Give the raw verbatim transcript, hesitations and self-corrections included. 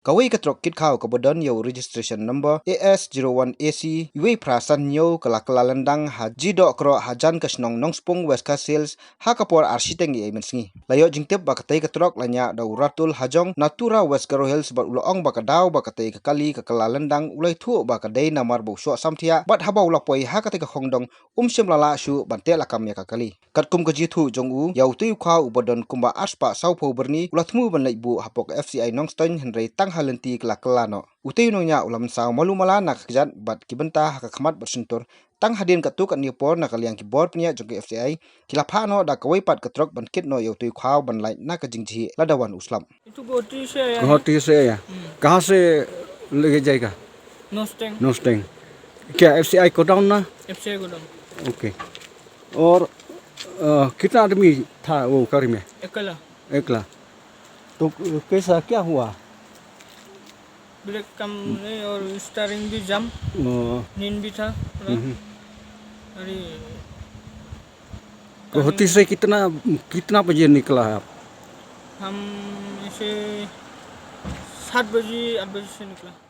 Kawei ka trok kit khaw kaba don ïa u registration number A S zero one A C wei phra san hynñiew ka la kylla lyndang ha G Dohkroh hajan ka shnong Nongspung, West Khasi Hills, ha ka por ar shiteng eiei mynsngi. La ïoh jingtip ba katei ka trok la ñiah da u Ratul Hajong na Tura, West Garo Hills, bad u la ong ba ka daw ba katei ka kali ka kylla lyndang u la ïathuh ba ka dei namar ba u shoh samthiah bad haba u la poi ha katei ka khongdong um shym la lah shuh ban teh lakam ïa ka kali. Katkum ka jingïathuh jong u, ïa utei u khaw uba don kumba ar spah sawphew byrni u la thmu ban leit buh hapoh ka F C I Nongstoiñ, hynrei tang ha lynti ka la kylla noh. Utei u nongñiah u la mynsaw malu mala na ka kjat bad ki bynta ha ka khmat bad shyntur. Tang hadien katto katne por, na ka liang ki bor pynïaid jong ka F C I ki la phah noh da kawei pat ka trok ban kit noh ïa utei u khaw ban lait na ka jingjhieh lada wan u slap. ये तो गुवाहाटी से आया है। गुवाहाटी से आया। हम्म। कहाँ से लेके जाएगा? नोस्टेंग। नोस्टेंग। क्या एफसीआई गोडाउन ना? एफसीआई गोडाउन। ओके। और, अ, कितना आदमी था वो गाड़ी में? अकेला। अकेला। तो कैसा, क्या हुआ? ब्रेक काम नहीं और स्टीयरिंग भी जाम। ओ। नींद भी था थोड़ा। हम्म। अरे, गुवाहाटी से कितना, कितना बजे निकला है आप? हम ऐसे सात बजे, आठ बजे से निकला।